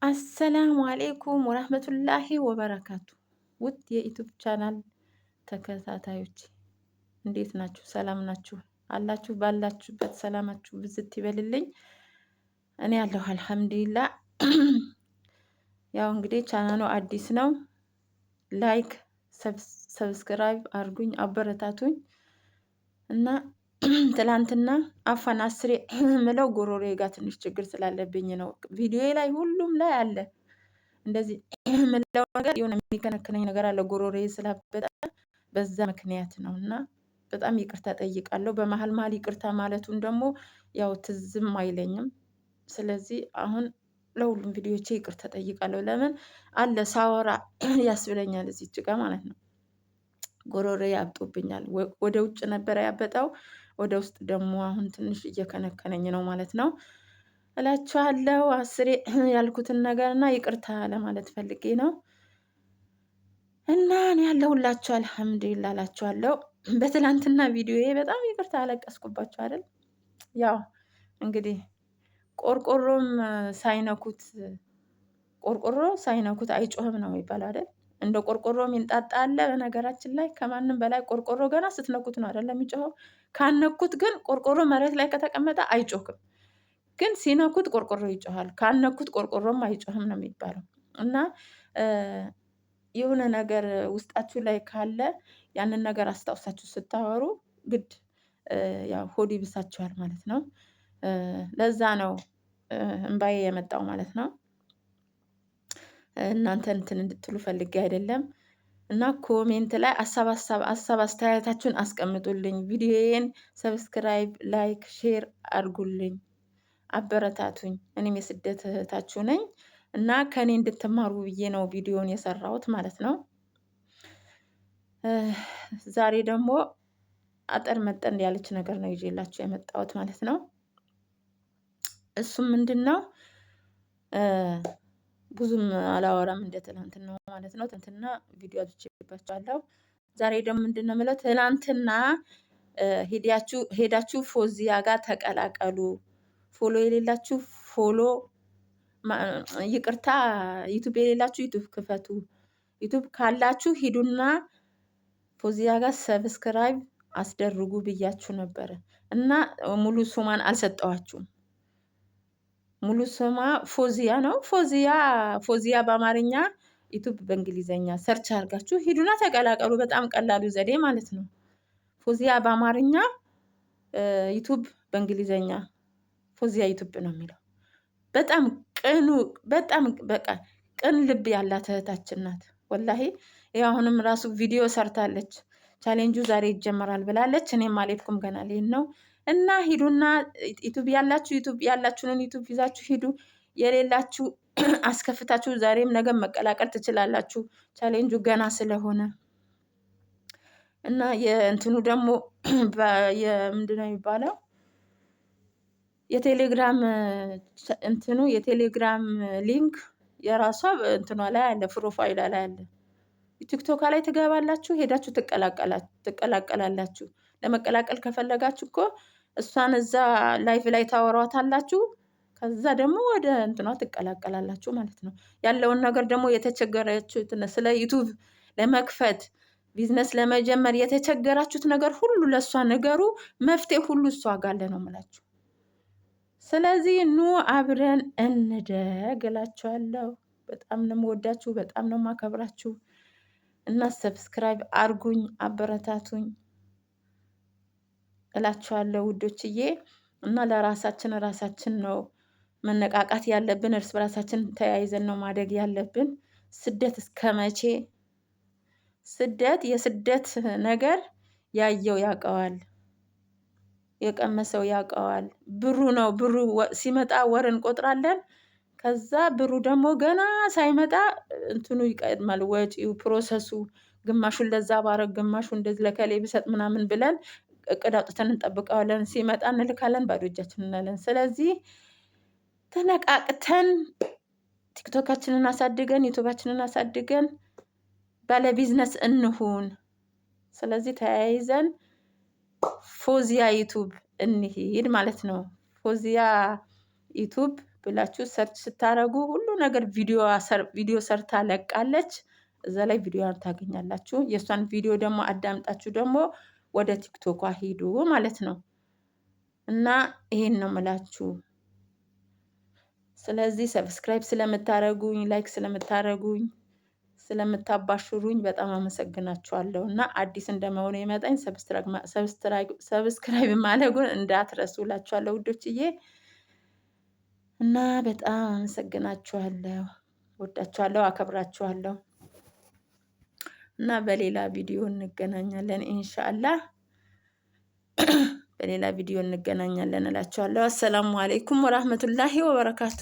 السلام عليكم ورحمة الله وبركاته። ውድ የ YouTube channel ተከታታዮች እንዴት ናችሁ? ሰላም ናችሁ አላችሁ? ባላችሁበት ሰላማችሁ ብዝት ይበልልኝ። እኔ ያለሁ الحمد لله። ያው እንግዲህ ቻናሉ አዲስ ነው። Like subscribe አድርጉኝ፣ አበረታቱኝ እና ትላንትና አፋን አስሬ ምለው ጎሮሬ ጋር ትንሽ ችግር ስላለብኝ ነው። ቪዲዮ ላይ ሁሉም ላይ አለ እንደዚህ ምለው ነገር የሆነ የሚከነክነኝ ነገር አለ ጎሮሬ ስላበጠ በዛ ምክንያት ነው እና በጣም ይቅርታ ጠይቃለሁ። በመሀል መሀል ይቅርታ ማለቱን ደግሞ ያው ትዝም አይለኝም። ስለዚህ አሁን ለሁሉም ቪዲዮቼ ይቅርታ ጠይቃለሁ። ለምን አለ ሳወራ ያስብለኛል እዚች ጋ ማለት ነው። ጎሮሬ ያብጦብኛል። ወደ ውጭ ነበረ ያበጠው፣ ወደ ውስጥ ደግሞ አሁን ትንሽ እየከነከነኝ ነው ማለት ነው እላችኋለሁ። አስሬ ያልኩትን ነገር እና ይቅርታ ለማለት ፈልጌ ነው። እና እኔ ያለሁላችሁ አልሐምዱሊላህ እላችኋለሁ። በትላንትና ቪዲዮዬ በጣም ይቅርታ አለቀስኩባችሁ አይደል? ያው እንግዲህ ቆርቆሮም ሳይነኩት ቆርቆሮ ሳይነኩት አይጮህም ነው የሚባለው አይደል? እንደ ቆርቆሮ የሚንጣጣ አለ። በነገራችን ላይ ከማንም በላይ ቆርቆሮ ገና ስትነኩት ነው አይደለም የሚጮኸው። ካነኩት ግን ቆርቆሮ መሬት ላይ ከተቀመጠ አይጮህም። ግን ሲነኩት ቆርቆሮ ይጮሃል፣ ካነኩት ቆርቆሮም አይጮህም ነው የሚባለው። እና የሆነ ነገር ውስጣችሁ ላይ ካለ ያንን ነገር አስታውሳችሁ ስታወሩ ግድ ያው ሆድ ይብሳችኋል ማለት ነው። ለዛ ነው እምባዬ የመጣው ማለት ነው። እናንተ እንትን እንድትሉ ፈልጌ አይደለም። እና comment ላይ ሀሳብ ሀሳብ ሀሳብ አስተያየታችሁን አስቀምጡልኝ። ቪዲዮዬን subscribe፣ like፣ share አድርጉልኝ፣ አበረታቱኝ። እኔም የስደት እህታችሁ ነኝ እና ከኔ እንድትማሩ ብዬ ነው ቪዲዮን የሰራሁት ማለት ነው። ዛሬ ደግሞ አጠር መጠን ያለች ነገር ነው ይዤላችሁ የመጣሁት ማለት ነው። እሱም ምንድን ነው ብዙም አላወራም እንደ ትናንትና ማለት ነው። ትናንትና ቪዲዮ አድርቼባችኋለሁ። ዛሬ ደግሞ ምንድን ነው የምለው ትናንትና ሄዳችሁ ፎዚያ ጋር ተቀላቀሉ። Follow የሌላችሁ follow፣ ይቅርታ YouTube የሌላችሁ YouTube ክፈቱ። YouTube ካላችሁ ሂዱና ፎዚያ ጋር subscribe አስደርጉ ብያችሁ ነበረ እና ሙሉ ሱማን አልሰጠዋችሁም። ሙሉ ስሟ ፎዚያ ነው። ፎዚያ ፎዚያ በአማርኛ YouTube በእንግሊዘኛ search አድርጋችሁ ሂዱና ተቀላቀሉ። በጣም ቀላሉ ዘዴ ማለት ነው። ፎዚያ በአማርኛ YouTube በእንግሊዘኛ ፎዚያ YouTube ነው የሚለው። በጣም ቅኑ በጣም በቃ ቅን ልብ ያላት እህታችን ናት። والله ይኸው አሁንም ራሱ ቪዲዮ ሰርታለች። ቻሌንጁ ዛሬ ይጀመራል ብላለች። እኔም አልሄድኩም ገና ልሄድ ነው። እና ሂዱና YouTube ያላችሁ YouTube ያላችሁንን YouTube ይዛችሁ ሂዱ። የሌላችሁ አስከፍታችሁ ዛሬም ነገም መቀላቀል ትችላላችሁ። ቻሌንጁ ገና ስለሆነ እና የእንትኑ ደግሞ ምንድነው የሚባለው የቴሌግራም እንትኑ የቴሌግራም link የራሷ እንትኗ ላይ አለ፣ profile ሏ ላይ አለ። ቲክቶካ ላይ ትገባላችሁ፣ ሄዳችሁ ትቀላቀላላችሁ። ለመቀላቀል ከፈለጋችሁ እኮ እሷን እዛ live ላይ ታወሯታላችሁ። ከዛ ደግሞ ወደ እንትኗ ትቀላቀላላችሁ ማለት ነው። ያለውን ነገር ደግሞ የተቸገራችሁት ስለ YouTube ለመክፈት ቢዝነስ ለመጀመር የተቸገራችሁት ነገር ሁሉ ለእሷ ንገሩ። መፍትሄ ሁሉ እሷ ጋር አለ ነው የምላችሁ። ስለዚህ ኑ አብረን እንደግ እላችኋለሁ። በጣም ነው የምወዳችሁ፣ በጣም ነው የማከብራችሁ እና subscribe አርጉኝ፣ አበረታቱኝ እላችኋለሁ ውዶችዬ። እና ለራሳችን ራሳችን ነው መነቃቃት ያለብን፣ እርስ በራሳችን ተያይዘን ነው ማደግ ያለብን። ስደት እስከ መቼ? ስደት የስደት ነገር ያየው ያውቀዋል፣ የቀመሰው ያውቀዋል። ብሩ ነው ብሩ ሲመጣ ወር እንቆጥራለን። ከዛ ብሩ ደግሞ ገና ሳይመጣ እንትኑ ይቀድማል፣ ወጪው፣ process ኡ፣ ግማሹን ለዛ ባረግ፣ ግማሹ እንደዚህ ለከሌ ብሰጥ ምናምን ብለን እቅድ አውጥተን እንጠብቀዋለን። ሲመጣ እንልካለን፣ ባዶ እጃችን እንላለን። ስለዚህ ተነቃቅተን ቲክቶካችንን አሳድገን ዩቱባችንን አሳድገን ባለ ቢዝነስ እንሁን። ስለዚህ ተያይዘን ፎዚያ YouTube እንሂድ ማለት ነው። ፎዚያ YouTube ብላችሁ search ስታደርጉ ሁሉ ነገር ቪዲዮ ሰርታ ለቃለች። እዛ ላይ ቪዲዮዋን ታገኛላችሁ። የእሷን ቪዲዮ ደግሞ አዳምጣችሁ ደግሞ ወደ ቲክቶኳ ሂዱ ማለት ነው። እና ይሄን ነው የምላችሁ። ስለዚህ subscribe ስለምታረጉኝ፣ like ስለምታረጉኝ፣ ስለምታባሽሩኝ በጣም አመሰግናችኋለሁ። እና አዲስ እንደመሆኑ የመጣኝ subscribe ማድረጉን እንዳትረሱ እላችኋለሁ ውዶችዬ። እና በጣም አመሰግናችኋለሁ፣ ወዳችኋለሁ፣ አከብራችኋለሁ። እና በሌላ ቪዲዮ እንገናኛለን ኢንሻአላህ። በሌላ ቪዲዮ እንገናኛለን እላችኋለሁ። አሰላሙ አለይኩም ወራህመቱላሂ ወበረካቱ።